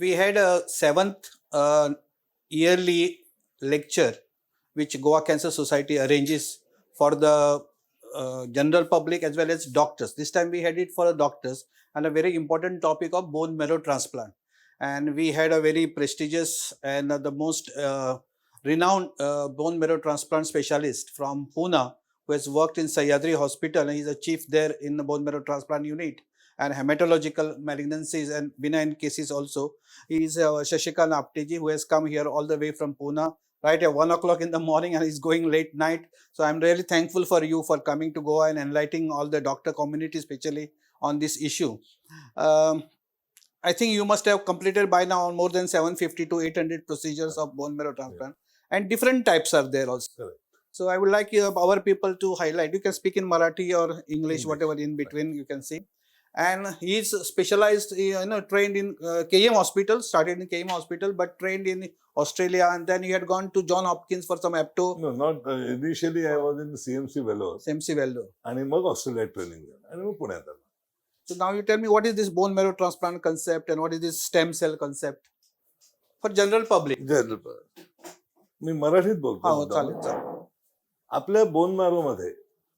We had a seventh yearly lecture which Goa Cancer Society arranges for the general public as well as doctors. This time we had it for the doctors and a very important topic of bone marrow transplant. And we had a very prestigious and the most renowned bone marrow transplant specialist from Pune who has worked in Sahyadri Hospital, and he's a chief there in the bone marrow transplant unit and hematological malignancies and benign cases also. He is Shashikant Apte ji, who has come here all the way from Pune right at 1 o'clock in the morning and he's going late night. So I'm really thankful for you for coming to Goa and enlightening all the doctor community, especially on this issue. Um, I think you must have completed by now more than 750 to 800 procedures of bone marrow transplant, and different types are there also. Correct. So I would like our people to highlight. You can speak in Marathi or English, English. Whatever in between you can see. And he is specialized, trained in KM Hospital, started in KM Hospital, but trained in Australia, and then he had gone to John Hopkins for some apto. No, not initially. I was in CMC Vellore. CMC Vellore. आणि मग ऑस्ट्रेलियात training झालं आणि मग पुण्यात आलो. So now you tell me, what is this bone marrow transplant concept and what is this stem cell concept for general public? General, मी मराठीत बोलतो. हा, हो, मुद्दाम. चालेल चालेल. आपल्या बोन मध्ये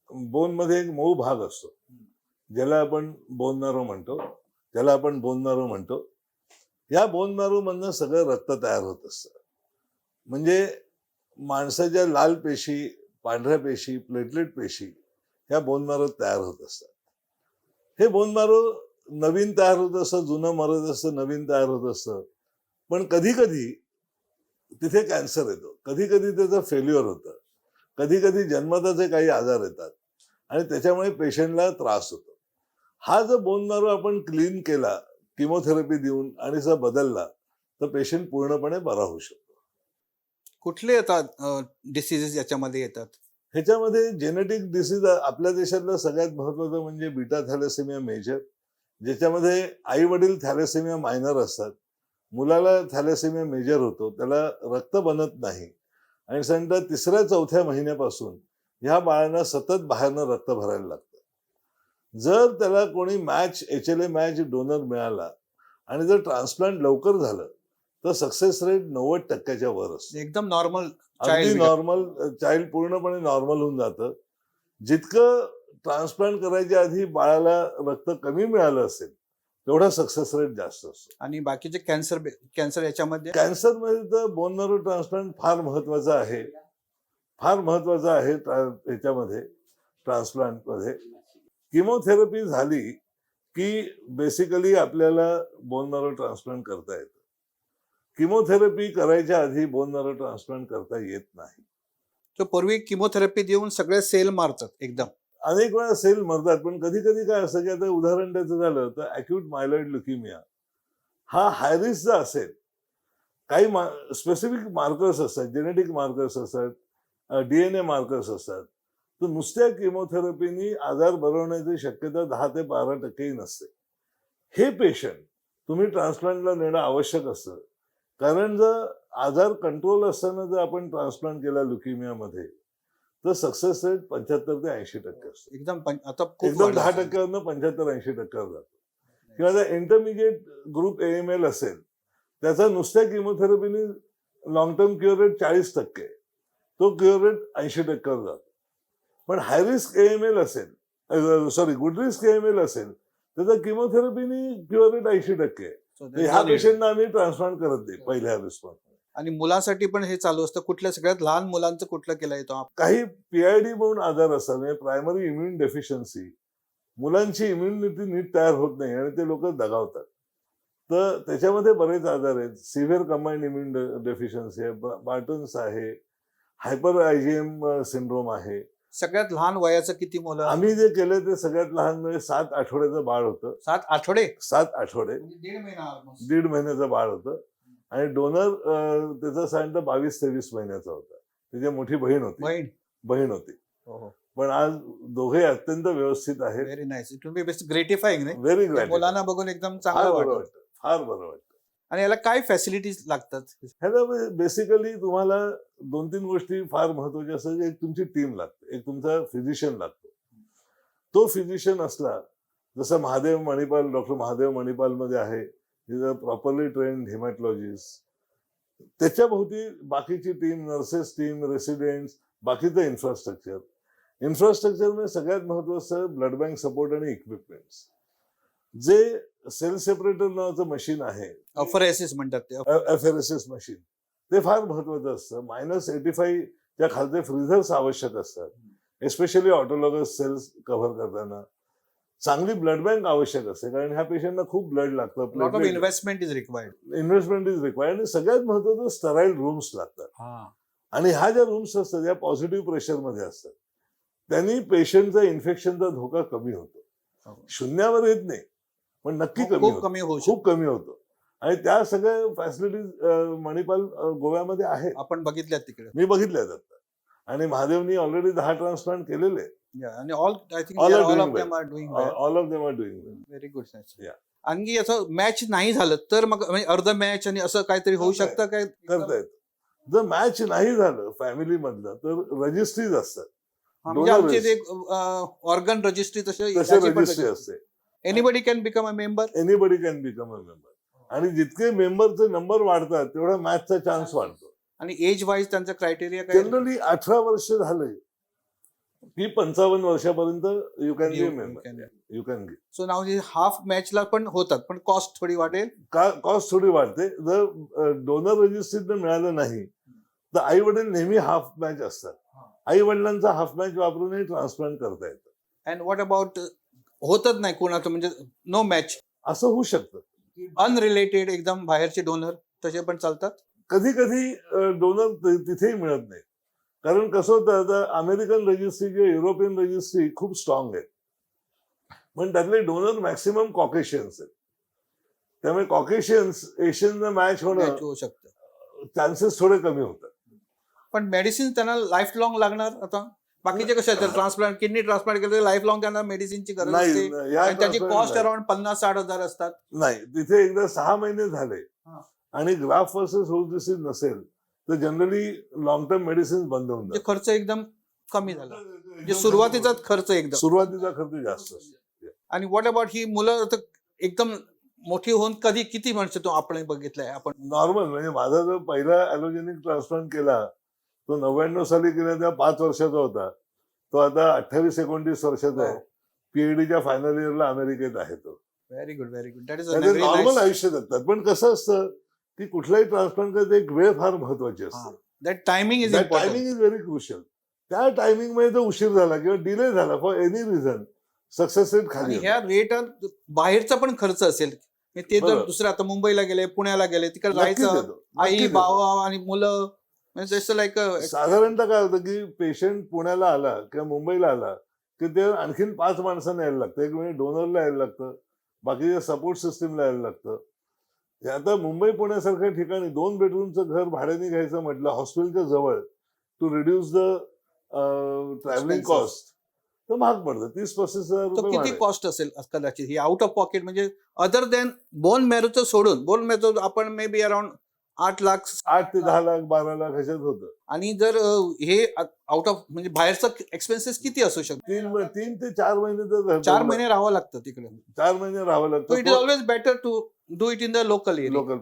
बोनमध्ये एक मऊ भाग असतो, ज्याला आपण बोन मॅरो म्हणतो, त्याला आपण बोन मॅरो म्हणतो. या बोन मॅरो मधनं सगळं रक्त तयार होत असतं. म्हणजे माणसाच्या लाल पेशी, पांढऱ्या पेशी, प्लेटलेट पेशी ह्या बोन मॅरोत तयार होत असतात. हे बोन मॅरो नवीन तयार होत असतं, जुनं मरत असतं, नवीन तयार होत असतं. पण कधी कधी तिथे कॅन्सर येतो, कधी कधी त्याचं फेल्युअर होतं, कधी कधी जन्मताचे काही आजार येतात आणि त्याच्यामुळे पेशंटला त्रास होतो. हा जर बोन मॅरो आपण क्लीन केला किमोथेरपी देऊन आणि जर बदलला, तर पेशंट पूर्णपणे बरा होऊ शकतो. कुठले येतात डिसिजेस याच्यामध्ये येतात? ह्याच्यामध्ये जेनेटिक डिसीज आपल्या देशातलं सगळ्यात महत्वाचं म्हणजे बीटा थॅलेसेमिया मेजर, ज्याच्यामध्ये आई वडील थॅलेसेमिया मायनर असतात, मुलाला थॅलेसेमिया मेजर होतो, त्याला रक्त बनत नाही आणि साधारणतः तिसऱ्या चौथ्या महिन्यापासून ह्या बाळांना सतत बाहेरनं रक्त भरायला लागतं. जर त्याला कोणी मॅच एचएलए मॅच डोनर मिळाला आणि जर ट्रान्सप्लांट लवकर झालं, तर सक्सेस रेट 90%च्या वर असतो. एकदम नॉर्मल. अगदी नॉर्मल चाइल्ड, पूर्णपणे नॉर्मल होऊन जातं. जितकं ट्रान्सप्लांट करायच्या आधी बाळाला रक्त कमी मिळालं असेल, तेवढा सक्सेस रेट जास्त असतो. आणि बाकीचे कॅन्सर, कॅन्सर याच्यामध्ये? कॅन्सरमध्ये तर बोन मॅरो ट्रान्सप्लांट फार महत्वाचा आहे, फार महत्वाचा आहे. ह्याच्यामध्ये ट्रान्सप्लांटमध्ये किमोथेरपी झाली की बेसिकली आपल्याला बोन मॅरो ट्रान्सप्लांट करता येतं. किमोथेरपी करायच्या आधी बोन मॅरो ट्रान्सप्लांट करता येत नाही. तर पूर्वी किमोथेरपी देऊन सगळे सेल मारतात एकदम. अनेक वेळा सेल मरतात, पण कधी कधी काय असतं की आता उदाहरण द्यायचं झालं तर अॅक्यूट मायलॉइड ल्युकिमिया हा हाय रिस्क जर असेल, काही स्पेसिफिक मार्कर्स असतात, जेनेटिक मार्कर्स असतात, डीएनए मार्कर्स असतात, तर नुसत्या किमोथेरपीनी आजार बरवण्याची शक्यता 10 ते 12 टक्केही नसते. हे पेशंट तुम्ही ट्रान्सप्लांटला नेणं आवश्यक असतं, कारण जर आजार कंट्रोल असताना जर आपण ट्रान्सप्लांट केला ल्युकिमियामध्ये, तर सक्सेस रेट 75 ते 80% असतो. एकदम आता खूप एकदम वाढलं दहा असेल. टक्क्यावरनं 75-80 टक्क्यावर जातो. किंवा जर इंटरमिजिएट ग्रुप एएमएल असेल, त्याचा नुसत्या किमोथेरपीने लॉंग टर्म क्युअर रेट 40%, तो क्युअर रेट 80 टक्क्यावर जातो. पण हाय रिस्क एएमएल असेल, सॉरी, गुड रिस्क एएमएल असेल, त्याचा किमोथेरपीने क्युअर रेट 80% आहे. So तर ह्या there's no need. पेशंटना आम्ही ट्रान्सप्लांट करत नाही पहिल्या रिस्पॉन्स. आणि मुलांसाठी पण हे चालू असतं. कुठल्या सगळ्यात लहान मुलांचं कुठलं केलं येतो? काही पीआयडी म्हणून आजार असतात, म्हणजे प्रायमरी इम्युन डेफिशियन्सी. मुलांची इम्युनिटी नीट तयार होत नाही आणि ते लोक दगावतात. तर त्याच्यामध्ये बरेच आजार आहेत. सिव्हिअर कंबाईंड इम्युन डेफिशियन्सी आहे, बार्टन्स आहे, हायपर आयजीएम सिंड्रोम आहे. सगळ्यात लहान वयाचं किती मुलं? आम्ही जे केलं ते सगळ्यात लहान म्हणजे 7 आठवड्याचं बाळ होतं. 7 आठवडे? 7 आठवडे. म्हणजे दीड महिना almost. दीड महिन्याचं बाळ होतं आणि डोनर त्याचा साधारणतः 22-23 महिन्याचा होता. त्याची मोठी बहीण होती. बहीण. बहीण होती. पण आज दोघे अत्यंत व्यवस्थित आहेत. Very nice. It will be gratifying, नाही? व्हेरी ग्रॅटिफाईंग. मुलांना बघून एकदम फार चांगलं बरं वाटतं. वाटतं, फार बरं वाटतं. आणि याला काय फॅसिलिटीज लागतात? ह्याला बेसिकली तुम्हाला दोन तीन गोष्टी फार महत्वाच्या असतात. एक तुमची टीम लागते, एक तुमचा फिजिशियन लागतो. तो फिजिशियन असला, जसं महादेव मणिपाल, डॉक्टर महादेव मणिपालमध्ये आहे. Is a properly trained hematologist. त्याच्याभोवती बाकीची टीम, नर्सेस टीम, रेसिडेंट्स, बाकीचं इन्फ्रास्ट्रक्चर. इन्फ्रास्ट्रक्चरमध्ये सगळ्यात महत्त्वाचं ब्लड बँक सपोर्ट आणि इक्विपमेंट्स. जे सेल सेपरेटर नावाचं मशीन आहे, अफरेसिस म्हणतात ते. एफेरेसिस मशीन, ते फार महत्वाचं असतं. -85च्या खालचे फ्रीझर्स आवश्यक असतात, एस्पेशली ऑटोलॉगस सेल्स कव्हर करताना. चांगली ब्लड बँक आवश्यक असते, कारण ह्या पेशंटना खूप ब्लड लागतं. Lot of investment is required. Investment is required. आणि सगळ्यात महत्वाचं, स्टराईल रूम्स लागतात. आणि ह्या ज्या रूम्स असतात, या पॉझिटिव्ह प्रेशरमध्ये असतात. त्यांनी पेशंटचा इन्फेक्शनचा धोका कमी होतो. शून्यावर येत नाही, पण नक्की कमी खूप होतो. कमी होऊ शकतो. खूप कमी होतो. आणि त्या सगळ्या फॅसिलिटीज मणिपाल गोव्यामध्ये आहेत. आपण बघितल्यात तिकडे. मी बघितल्यात आता आणि महादेवनी ऑलरेडी 10 ट्रान्सप्लांट केलेले आहेत. Yeah, आणि all, I think, All are all doing of well. Them are doing well. All of them are doing. Very good. Yeah. आणखी असं मॅच नाही झालं तर मग, म्हणजे अर्ध मॅच आणि असं काहीतरी होऊ करता शकतं काय? करता येतं. जर मॅच नाही झालं फॅमिली मधलं तर रजिस्ट्रीज असतात. हा, म्हणजे donor आमचे ते ऑर्गन रजिस्ट्री तसे तसे रजिस्ट्री असते. Anybody can become a member. Anybody can become a member. आणि जितके मेंबरचे नंबर वाढतात, तेवढा मॅचचा चान्स वाढतो. आणि एज वाईज त्यांचा क्रायटेरिया काय? जनरली 18 वर्ष झाले की 55 वर्षापर्यंत you can be member, you can give. So now half मॅचला पण होतात, पण कॉस्ट थोडी वाढेल. कॉस्ट थोडी वाढते. जर डोनर रजिस्ट्रीतनं मिळालं नाही तर आई वडील नेहमी हाफ मॅच असतात. आई वडिलांचा हाफ मॅच वापरूनही ट्रान्सप्लांट करता येतं. अँड what about होतच नाही कोणाचं, म्हणजे नो मॅच? असं होऊ शकतं. अनरिलेटेड, एकदम बाहेरचे डोनर, तसे पण चालतात? कधी कधी डोनर तिथेही मिळत नाही. कारण कसं होतं, आता अमेरिकन रजिस्ट्री किंवा युरोपियन रजिस्ट्री खूप स्ट्रॉंग आहे, पण त्यातले डोनर मॅक्सिमम कॉकेशियन्स आहेत. त्यामुळे कॉकेशियन्स एशियनना मॅच होणं मॅच होऊ शकतं. चान्सेस थोडे कमी होतात. पण मेडिसिन त्यांना लाईफ लॉंग लागणार. आता बाकीचे कसे आहेत, ट्रान्सप्लांट, किडनी ट्रान्सप्लांट केलं लाईफ लॉंग त्यांना मेडिसिनची गरज नाही असते. नाही, या आणि त्याची transplant cost नाही. अराउंड 50-60 हजार असतात. नाही, तिथे एकदा 6 महिने झाले आणि ग्राफ्ट वर्सेस होस्ट डिसीज नसेल तर जनरली लॉंग टर्म मेडिसिन बंद होऊन म्हणजे जातात. खर्च एकदम कमी झाला, म्हणजे सुरुवातीचाच खर्च एकदम सुरुवातीचा खर्च जास्त असतो. आणि what about ही मुलं आता एकदम मोठी होऊन कधी किती म्हणतो तो आपण बघितलंय आपण? नॉर्मल म्हणजे माझा जो पहिला अलोजेनिक ट्रान्सप्लांट केला तो 99 साली केला, तेव्हा 5 वर्षाचा होता. तो आता 28-29 वर्षाचा आहे. पीएचडीच्या फायनल इयरला अमेरिकेत आहे तो. Very good, very good. That is normal आयुष्य जगतात. पण कसं असतं की कुठलाही ट्रान्सप्लांट करता एक वेळ फार महत्वाची असते. That timing is important. Timing is very crucial. त्या टायमिंग मध्ये जर उशीर झाला किंवा डिले झाला for any reason, success rate खाली आणि येतो. ह्या रेट बाहेरचा पण खर्च असेल, म्हणजे ते जर दुसरं आता मुंबईला गेले, पुण्याला गेले, तिकडे नक्कीच राहायचं, येतो. आई, नक्कीच येतो. बाबा आणि मुलं, म्हणजे जसं लाईक साधारणतः काय होतं की पेशंट पुण्याला आला किंवा मुंबईला आला की ते आणखीन पाच माणसांना यायला लागतं. एक म्हणजे डोनरला यायला लागतं, बाकीच्या सपोर्ट सिस्टीमला यायला लागतं. हे आता मुंबई पुण्यासारख्या ठिकाणी 2 बेडरूमचं घर भाड्याने घ्यायचं म्हटलं हॉस्पिटलच्या जवळ, to reduce the travelling Expenses. Cost, तर महाग पडतं, 30-35 हजार तर रुपये किती भाडं आहे. कॉस्ट असेल कदाचित ही आउट ऑफ पॉकेट, म्हणजे अदर दॅन बोन मॅरोचं सोडून? बोन मॅरो आपण मे बी अराउंड 8 लाख. 8 ते 10 लाख, 12 लाख ह्याच्यात होतं. आणि जर हे आउट ऑफ, म्हणजे बाहेरचं एक्सपेन्सेस किती असू शकतो? 3 ते 4 महिने तर 4 महिने राहावं लागतं तिकडे. 4 महिने राहावं सो it is लागतं. Always better to do it in the local area. Local.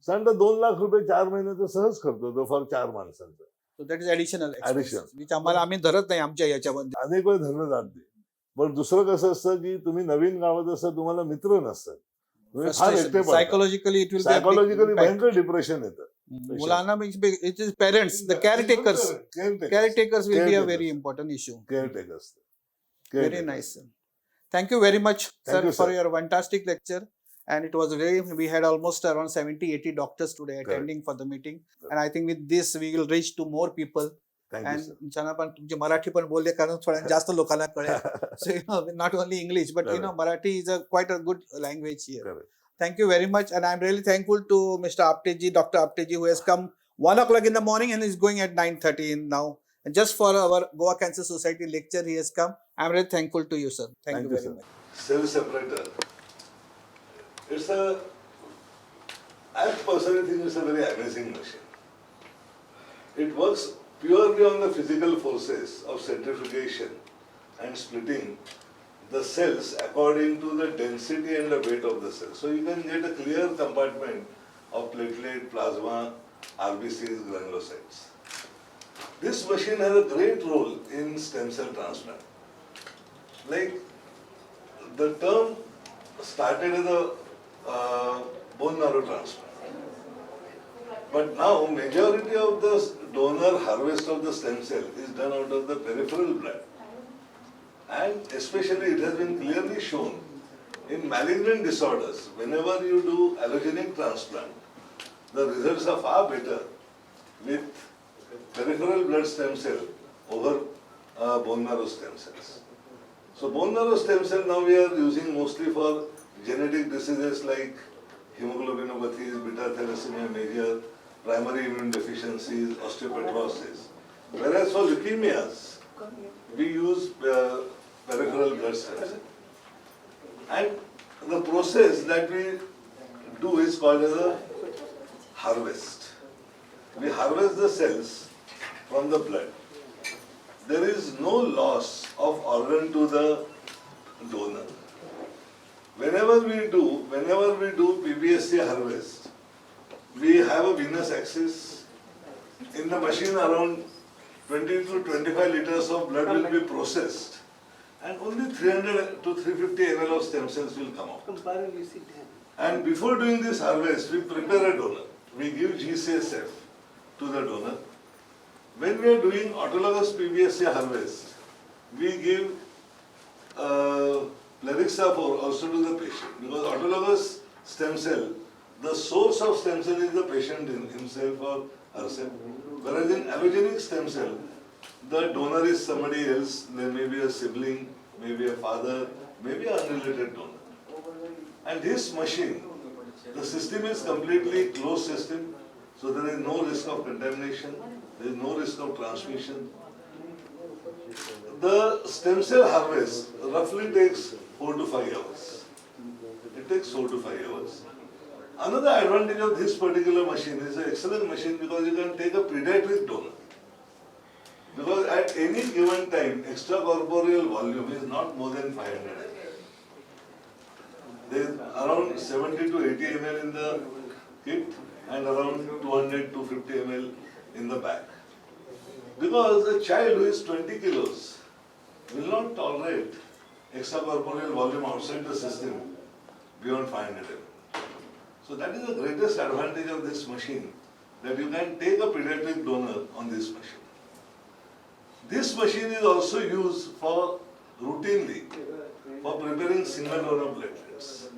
साधारणतः 2 लाख रुपये 4 महिन्याचा सहज खर्च होतो फॉर चार माणसांचा. So that is additional Additional. Which आम्हाला आम्ही धरत नाही आमच्या याच्यामध्ये. अनेक वेळ धरलं जात नाही. पण दुसरं कसं असतं की तुम्ही नवीन गावात असता, तुम्हाला मित्र नसतात, तुम्ही फार एकटे पडता. सायकोलॉजिकली it will psychologically भयंकर डिप्रेशन येतं. मुलांना, it is parents, the caretakers. Caretakers will be a very important issue. Caretakers. Very nice, sir. Thank you very much, Thank sir, you, for sir. your fantastic lecture. And it was very, we had almost around 70, 80 doctors today Correct. Attending for the meeting. And I think with this, we will reach to more people. Thank you. And ज्यांना पण तुमची मराठी पण बोलले, कारण थोड्या जास्त लोकांना कळेल. So not only English, but Marathi is a quite a good language here. Correct. Thank you very much. And I'm really thankful to Mr. Apteji, Dr. Apteji, who has come 1 o'clock in the morning and is going at 9:30 in now. And just for our Goa Cancer Society lecture, he has come. I'm really thankful to you, sir. Thank Thank you you, very sir. Much. Cell separator. It's a, I personally think it's a very amazing machine. It works purely on the physical forces of centrifugation and splitting. the cells according to the density and the weight of the cell. So you can get a clear compartment of platelet, plasma, RBCs, granulocytes. This machine has a great role in stem cell transplant. Like the term started as a bone marrow transplant. But now majority of the donor harvest of the stem cell is done out of the peripheral blood. And especially it has been clearly shown in malignant disorders, whenever you do allogenic transplant, the results are far better with peripheral blood stem cell over bone marrow stem cells. So bone marrow stem cell now we are using mostly for genetic diseases like hemoglobinopathies, beta thalassemia major, primary immune deficiencies, osteopetrosis. Whereas for leukemias, we use peripheral blood stem cell. And the process that we do is called as a harvest. We harvest the cells from the blood. There is no loss of organ to the donor. Whenever we do PBSC harvest, we have a venous axis. In the machine, around 20 to 25 liters of blood will be processed, and only 300 to 350 ml of stem cells will come out. And before doing this harvest, we prepare a donor. We give GCSF to the donor. When we are doing autologous PBSC harvest, we give Plerixafor also to the patient, because autologous stem cell, the source of stem cell is the patient himself or herself. Whereas in allogenic stem cell, the donor is somebody else. There may be a sibling, maybe a father, maybe an unrelated donor. And this machine, the system is completely closed system, so there is no risk of contamination, there is no risk of transmission. The stem cell harvest roughly takes 4 to 5 hours. It takes 4 to 5 hours. Another advantage of this particular machine is an excellent machine because you can take a pediatric donor. Because at any given time, extracorporeal volume is not more than 500 ml. There is around 70 to 80 ml in the kit and around 200 to 250 ml in the bag. Because a child who is 20 kilos will not tolerate extracorporeal volume outside the system beyond 500 ml. So that is the greatest advantage of this machine, that you can take a pediatric donor on this machine. This machine is also used for routinely for preparing single donor platelets.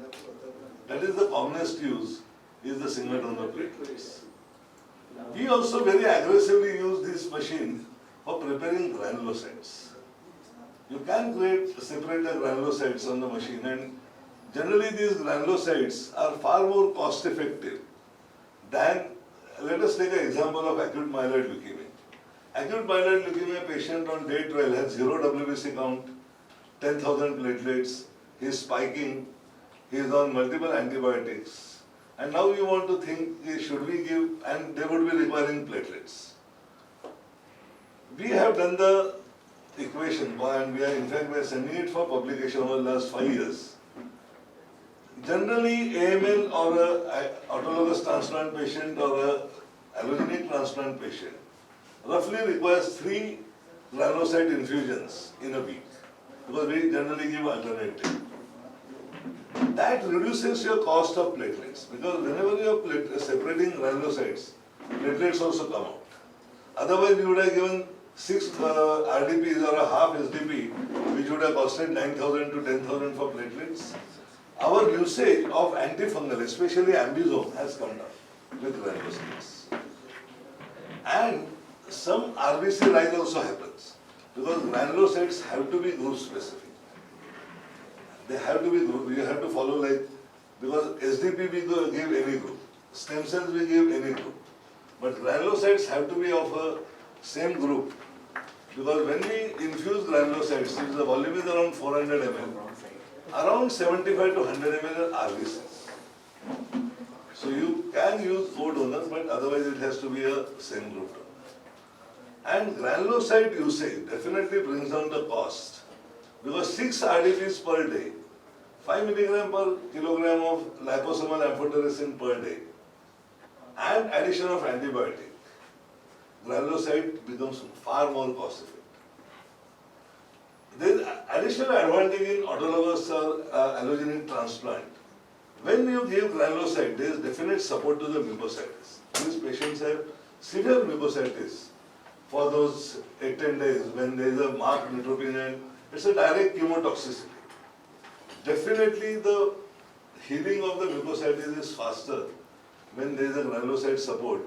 That is the commonest use, is the single donor platelets. We also very aggressively use this machine for preparing granulocytes. You can separate the granulocytes on the machine, and generally these granulocytes are far more cost effective than, let us take an example of acute myeloid leukemia. Acute myeloid leukemia patient on day 12 has 0 WBC count, 10,000 platelets, he is spiking, he is on multiple antibiotics. And now you want to think, should we give, and they would be requiring platelets. We have done the equation, and we are, in fact, we are sending it for publication over the last 5 years. Generally, AML or a autologous transplant patient or a allogenic transplant patient roughly requires 3 granulocyte infusions in a week, because we generally give alternative. That reduces your cost of platelets, because whenever you are separating granulocytes, platelets also come out. Otherwise, you would have given 6 RDPs or a half SDP, which would have costed 9,000 to 10,000 for platelets. Our usage of antifungal, especially ambisome, has come down with granulocytes. And some RBC rise also happens, because granulocytes have to be group specific. They have to be group, you have to follow, like, because SDP we give any group, stem cells we give any group, but granulocytes have to be of a same group, because when we infuse granulocytes, if the volume is around 400 ml, around 75 to 100 ml are RBCs. So you can use co-donor, but otherwise it has to be a same group donor. And granulocyte usage definitely brings down the cost Because 6 RDTs per day, 5 milligram per kilogram of liposomal amphotericin per day, and addition of antibiotic, granulocyte becomes far more cost effective. There is additional advantage in autologous or allogeneic transplant. When you give granulocyte, there is definite support to the mucositis. These patients have severe mucositis for those 8-10 days when there is a marked neutropenia, and it's a direct chemotoxicity. Definitely the healing of the mucositis is faster when there is a granulocyte support,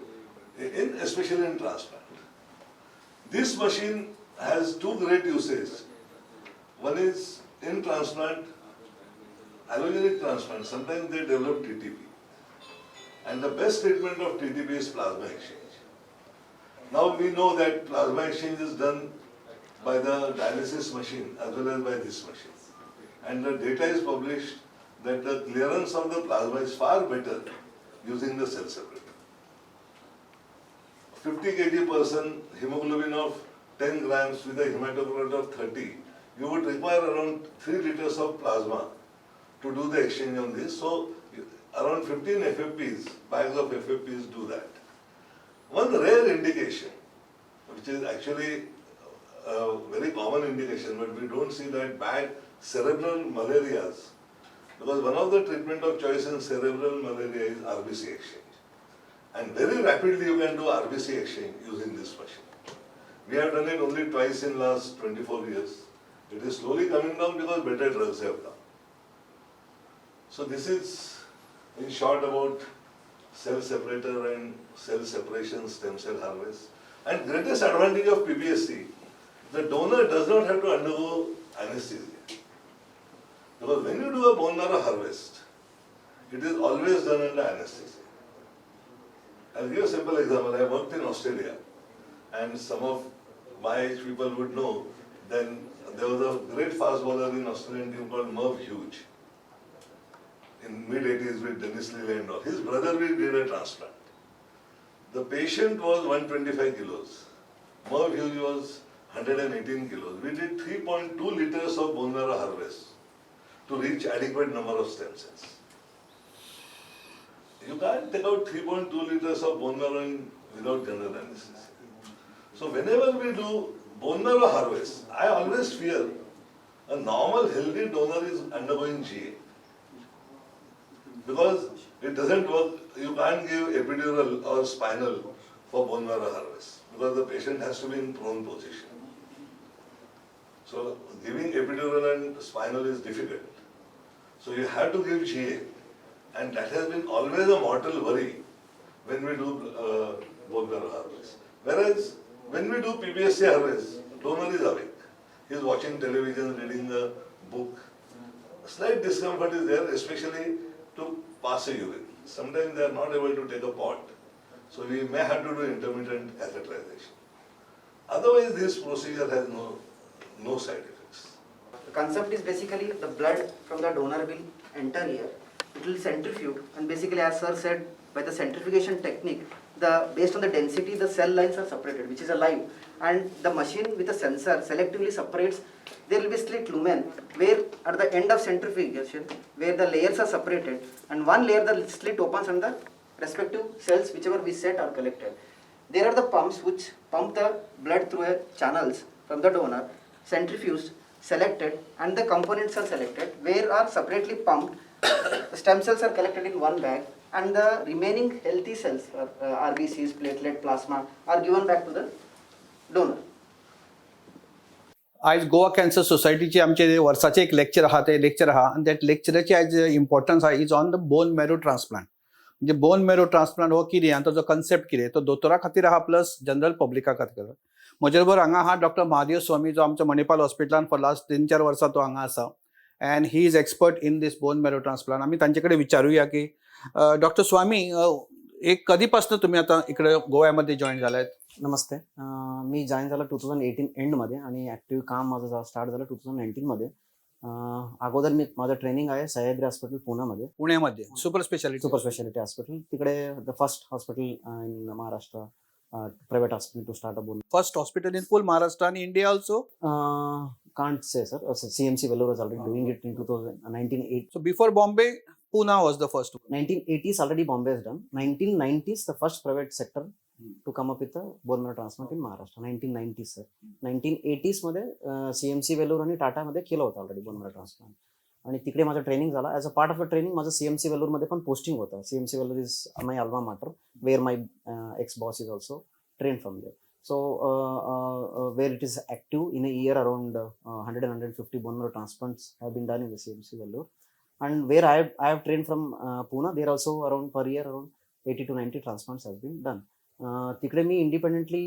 especially in transplant. This machine has two great uses. One is in transplant, allogeneic transplant, sometimes they develop TTP. And the best treatment of TTP is plasma exchange. Now we know that plasma exchange is done by the dialysis machine as well as by this machine. And the data is published that the clearance of the plasma is far better using the cell separator. 50 kg person, hemoglobin of 10 grams with a hematocrit of 30, you would require around 3 liters of plasma to do the exchange on this. So around 15 FFPs, bags of FFPs do that. One rare indication, which is actually a very common indication, but we don't see that bad cerebral malarias, because one of the treatment of choice in cerebral malaria is RBC exchange. And very rapidly you can do RBC exchange using this machine. We have done it only twice in last 24 years. It is slowly coming down because better drugs have come. So this is in short about cell separator and cell separation, stem cell harvest. And greatest advantage of PBSC, the donor does not have to undergo anesthesia. Because when you do a bone marrow harvest, it is always done under anesthesia. I'll give a simple example. I worked in Australia, and some of my age people would know, then there was a great fast bowler in Australian team called Merv Hughes. In mid-80s with Dennis Lillee and all. His brother, we did a transplant. The patient was 125 kilos. Merv Hughes was 118 kilos. We did 3.2 liters of bone marrow harvest to reach adequate number of stem cells. You can't take out 3.2 liters of bone marrow without general anesthesia. So whenever we do bone marrow harvest, I always fear a normal healthy donor is undergoing GA. Because it doesn't work, you can't give epidural or spinal for bone marrow harvest because the patient has to be in prone position. So giving epidural and spinal is difficult. So you have to give GA, and that has been always a mortal worry when we do bone marrow harvest. Whereas when we do PBSC harvest, donor is awake. He is watching television, reading a book. Slight discomfort is there, especially to pass a urine. Sometimes they are not able to take a pot. So we may have to do intermittent catheterization. Otherwise, this procedure has no side effects. The concept is basically the blood from the donor will enter here. It will centrifuge, and basically, as sir said, by the centrifugation technique, based on the density, the cell lines are separated, which is alive, and the machine with a sensor selectively separates. There will be slit lumen where at the end of centrifugation, where the layers are separated, and one layer the slit opens and the respective cells, whichever we set, are collected. There are the pumps which pump the blood through a channels from the donor, centrifuged, selected, and the components are selected, where are separately pumped. The stem cells are collected in one bag, and the remaining healthy cells, RBCs, platelet, plasma, are given back to the donor. आयज Goa cancer सोसायटीचे आमचे वर्साचे एक lecture आहा, ते lecture आहा आनी त्या लेक्चराचे आयज इम्पॉर्टन्स आहा is on the bone marrow transplant. म्हणजे बोन मॅरो ट्रान्सप्लांट हो कितें आनी ताजो कन्सेप्ट कितें, तो दोतोरा खातीर आहा प्लस जनरल पब्लिका खातीर. म्हजे बरोबर हांगा आहा डॉक्टर महादेव स्वामी, जो आमच्या मणिपाल हॉस्पिटलान फॉर लास्ट 3-4 वर्सां तो हांगा आसा, and he is expert in this bone marrow transplant. आमी तांचे कडेन विचारुया की डॉक्टर स्वामी, एक कधीपासून तुम्ही आता इकडे गोव्यामध्ये जॉईन झालात? नमस्ते. मी जॉईन झालो 2018 एंडमध्ये आणि ॲक्टिव्ह काम माझं स्टार्ट झालं 2019मध्ये. अगोदर मी माझं ट्रेनिंग आहे सह्याद्री हॉस्पिटल पुण्यामध्ये. पुण्यामध्ये super speciality. Super speciality hospital, तिकडे the first hospital in Maharashtra, private hospital to start a bone First hospital in full Maharashtra आणि India also. Can't say sir, CMC Vellore is already doing it in 2019 8. So before Bombay, Pune was the first. 1980s already Bombay is done. 1990s the first private sector to come up with a bone marrow transplant in Maharashtra, 1990s sir. 1980s मध्ये CMC Vellore आणि टाटामध्ये केलं होतं already bone marrow transplant आणि तिकडे माझं training झालं. As a part of a training माझं CMC वेल्लोरमध्ये पण पोस्टिंग होतं. CMC Vellore is my alma mater, where my ex boss is also trained from there. So where it is active, in a year around 100 and 150 bone marrow transplants have been done in the CMC Vellore. And where I have trained from Pune, there also around per year around 80 to 90 transplants have been done. तिकडे मी independently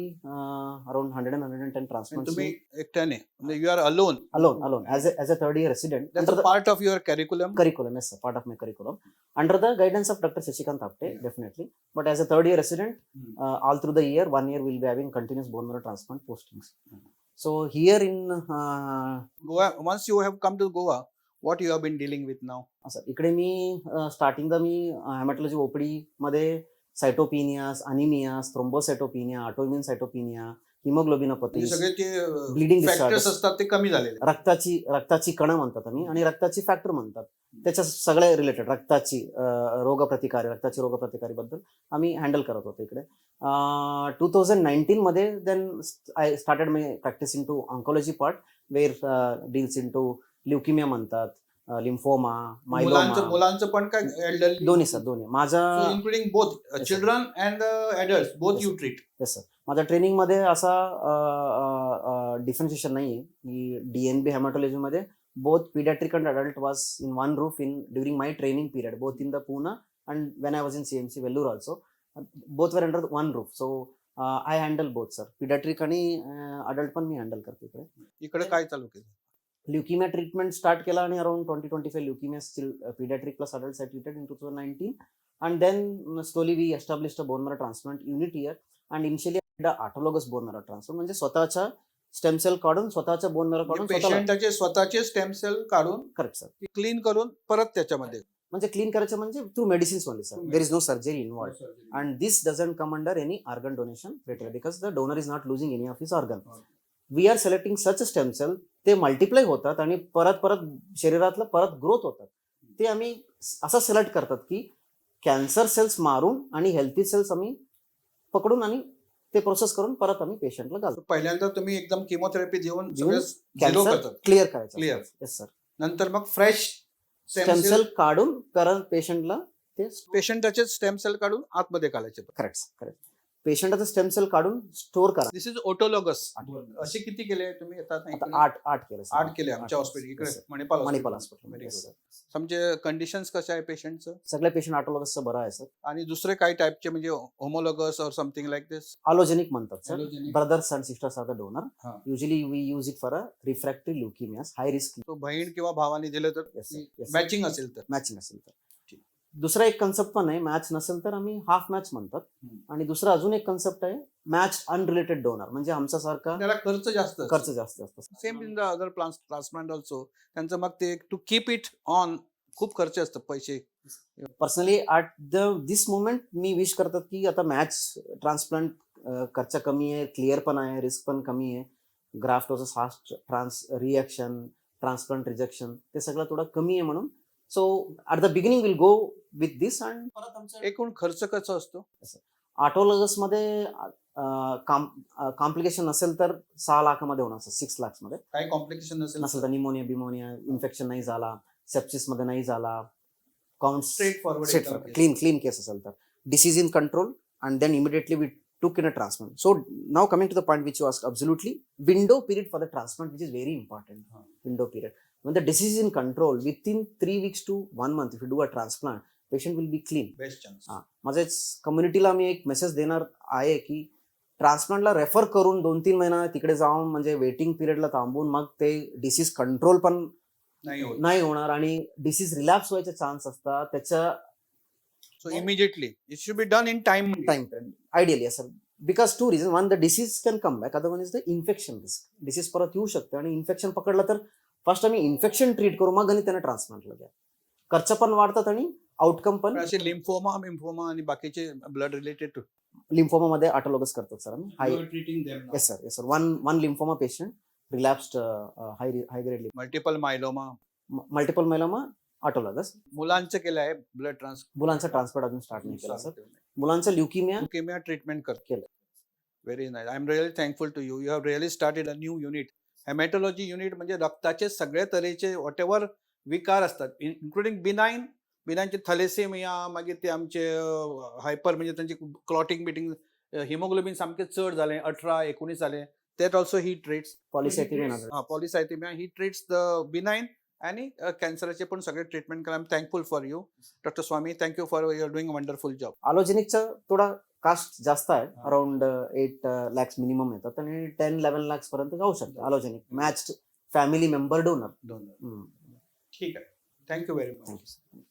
around 100 and 110 transplant. तुम्ही एकट्याने, म्हणजे you are alone? Alone, as a third year resident. That's part of your curriculum. Curriculum, yes sir, part of my curriculum under the guidance of Dr. Shashikant Apte. Definitely, but as a third year resident, all through the year, one year we'll be having continuous bone marrow transplant postings. So here in Goa, once you have come to Goa, what you have been dealing with now? असं इकडे मी स्टार्टिंगला मी हेमॅटॉलॉजी OPD मध्ये cytopenias, anemias, thrombocytopenia, autoimmune cytopenia, haemoglobinopathy, म्हणजे सगळे ते bleeding factors असतात ते कमी झालेले. रक्ताची रक्ताची कणं म्हणतात आम्ही आणि रक्ताची फॅक्टर म्हणतात, त्याच्या सगळे रिलेटेड रक्ताची रोगप्रतिकारी, रक्ताची रोगप्रतिकारी बद्दल आम्ही हँडल करत होतो इकडे. 2019 मध्ये then I started my practice into oncology part, where deals into leukemia म्हणतात, लिम्फोमा, मुलांचं मायलोमा. मुलांचं पण काय एल्डरली? दोन्ही सर, दोन्ही. माझा Including both Yes, sir. Children and adult, both Yes, you treat? Yes sir. माझ्या ट्रेनिंगमध्ये असा डिफरन्शिएशन नाही आहे की DNB हेमॅटॉलॉजीमध्ये both pediatric and adult was in one roof in during my training period, both in the Pune and when I was in CMC Vellore also, both were under one roof. So I handle both sir, pediatric आणि adult पण मी handle करतो इकडे. इकडे काय चालू केलं? ल्युकिमिया treatment start केला आणि around 20-25 leukemia still pediatric plus adult I treated in 2019, and then slowly we established a bone marrow transplant unit here, and initially autologous bone marrow transplant, म्हणजे स्वतःच्या स्टेम सेल काढून, स्वतःच्या बोन मॅरो काढून स्वतःला. पेशंटाचे स्वतःचे stem sale काढून, correct sir. Clean करून परत त्याच्यामध्ये. म्हणजे क्लीन करायचं म्हणजे through medicines only sir. There is no surgery involved, and this doesn't come under any organ donation criteria because the donor is not losing any of his organ. We are selecting such stem cell, ते multiply होतात आणि परत परत शरीरातलं परत growth होतात. ते आम्ही असं सिलेक्ट करतात की कॅन्सर सेल्स मारून आणि हेल्थी सेल्स आम्ही पकडून आणि ते प्रोसेस करून परत आम्ही पेशंटला घालतो. पहिल्यांदा तुम्ही एकदम किमोथेरपी देऊन देऊन सगळं झिरो कॅन्सर करतात. क्लिअर करायचं. Clear. Yes sir. नंतर मग फ्रेश स्टेम सेल काढून परत पेशंटला ते पेशंटाचे स्टेम सेल काढून आतमध्ये घालायचे. करेक्ट करेक्ट, पेशंटाचं स्टेम सेल काढून स्टोअर करा. This is autologous. असे किती केले तुम्ही येतात? आता आठ केलं sir. आठ केले आमच्या आठ. हॉस्पिटल इकडे Yes, sir. Manipal? Manipal hospital. Very good. समजे कंडिशन्स कशा आहे पेशंटचं? सगळे पेशंट ऑटोलॉगसचं बरं आहे सर. आणि दुसरे काही टाईपचे, म्हणजे homologous or something like this? Allogenic म्हणतात sir, brothers and sisters are the donor. हा. Usually we use it for a refractory leukemias, high risk. तो बहीण किंवा भावाने दिलं तर मॅचिंग असेल तर? मॅचिंग असेल तर. दुसरा एक कन्सेप्ट पण आहे, मॅच नसेल तर आम्ही हाफ मॅच म्हणतात. आणि दुसरा अजून एक कन्सेप्ट आहे, मॅच अनरिलेटेड डोनर, म्हणजे आमच्यासारखा. त्याला खर्च जास्त. खर्च जास्त असतो. Same in the other transplant also. त्यांचं मग ते टू कीप it on खूप खर्च असतं, पैसे. Personally at the this moment me wish करतात की आता मॅच ट्रान्सप्लांट खर्च कमी आहे, क्लिअर पण आहे, रिस्क पण कमी आहे. Graft versus host reaction, transplant rejection, ते सगळं थोडं कमी आहे म्हणून so at the beginning we'll go with this and परत आमच्या एकूण खर्च कसा असतो? ऑटोलॉगसमध्ये कॉम्प्लिकेशन नसेल तर 6 लाखामध्ये होणार, 6 लाख्समध्ये. काही कॉम्प्लिकेशन नसेल? नसेल तर, निमोनिया बिमोनिया इन्फेक्शन नाही झाला, सेप्सिसमध्ये नाही झाला, count straight forward. Clean clean case असेल तर, disease in control, and then immediately we took in a transplant. So now coming to the point which you asked, absolutely, window period for the transplant, which is very important. Huh. Window period. When the disease is in control, within 3 weeks to one month, if you do a transplant, patient will be clean. Best chance. हा, माझ्या कम्युनिटीला मी एक message देणार आहे की ट्रान्सप्लांटला refer करून 2-3 महिना तिकडे जाऊन, म्हणजे वेटिंग पिरियडला थांबून मग ते डिसीज कंट्रोल पण नाही होत. नाही होणार आणि डिसीज रिलॅप्स व्हायचे चान्स असतात त्याच्या. So immediately it should be done in time. Time ideally sir, because two reason: one, the disease can come back; other one is the infection risk. Disease परत येऊ शकते आणि इन्फेक्शन पकडलं तर first आम्ही इन्फेक्शन ट्रीट करू, मग आणि त्यांना ट्रान्सप्लांटला द्या. खर्च पण वाढतात आणि आउटकम पण. असे लिम्फोमा लिम्फोमा आणि बाकीचे ब्लड रिलेटेड? लिम्फोमामध्ये ऑटोलॉगस करतात सर आम्ही हाय. Treating them? Yes sir, yes sir, one lymphoma patient Relapsed high grade Multiple myeloma. Multiple myeloma, autologous. मुलांचं केलं आहे ब्लड ट्रान्स? मुलांचा ट्रान्सप्लांट अजून स्टार्ट नाही केला सर. मुलांचं ल्युकिमिया ल्युकेमिया ट्रीटमेंट करतो? केलं. Very nice. I am really thankful to you. You have really started a new unit, hematology unit. म्हणजे रक्ताचे सगळे तरेचे what ever विकार असतात, इन्क्लुडिंग बिनाईन, बिनाईनचे थॅलेसेमिया, मागीर ते आमचे हायपर, म्हणजे त्यांची क्लॉटिंग बिटिंग, हिमोग्लोबिन सामकें चड जालें, 18-19 जालें, that also he treats. Polycythemia. Polycythemia he treats, the benign आणि कॅन्सराचे पण सगळे ट्रीटमेंट करा. I am thankful for you, Doctor Swami. Thank you for your doing wonderful job. अलोजेनिकचा थोडा कास्ट जास्त आहे. हा. अराउंड 8 लॅक्स मिनिमम येतात आणि 10-11 लॅक्स पर्यंत जाऊ शकतं allogeneic matched family member donor. ठीक आहे, thank you very much. Thank you.